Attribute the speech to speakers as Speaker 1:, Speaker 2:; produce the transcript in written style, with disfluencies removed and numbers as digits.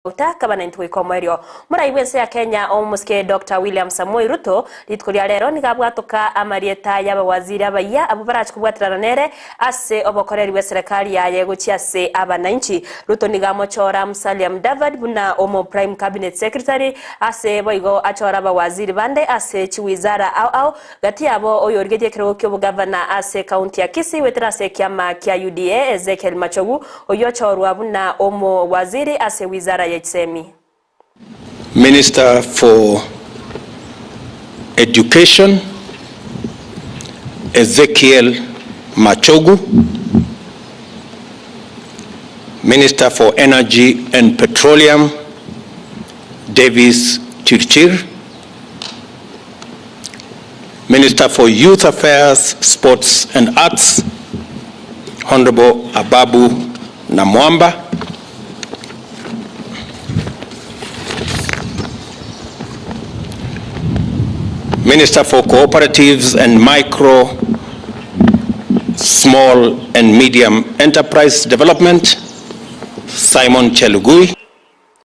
Speaker 1: Gauta akaba naintwe goika omoerio. Morai bw'ense ya Kenya omosike Doctor William Samoei Ruto rituko ria rero nigo abwatoka amarieta y'abawaziri abayia abwo barache kobwaterana nere ase obokoreri bw'eserekari yaye gochia ase abananchi. Ruto nigo amochora Musalia Mudavadi buna omo Prime Cabinet Secretary ase boigo achore abawaziri bande ase chiwizara ao ao gati yabo oyorigetie ekerogo ki'obogavana ase ekaunti ya Kisii goetera ase ekiama kia UDA Ezekiel Machogu Oyio ochorwa buna omowaziri ase wizara ye chisemi.
Speaker 2: Minister for Education, Ezekiel Machogu, Minister for Energy and Petroleum, Davis Chirchir, Minister for Youth Affairs, Sports and Arts, Honorable Ababu Namwamba, Minister for Cooperatives and Micro, Small and Medium Enterprise Development, Simon Chelugui.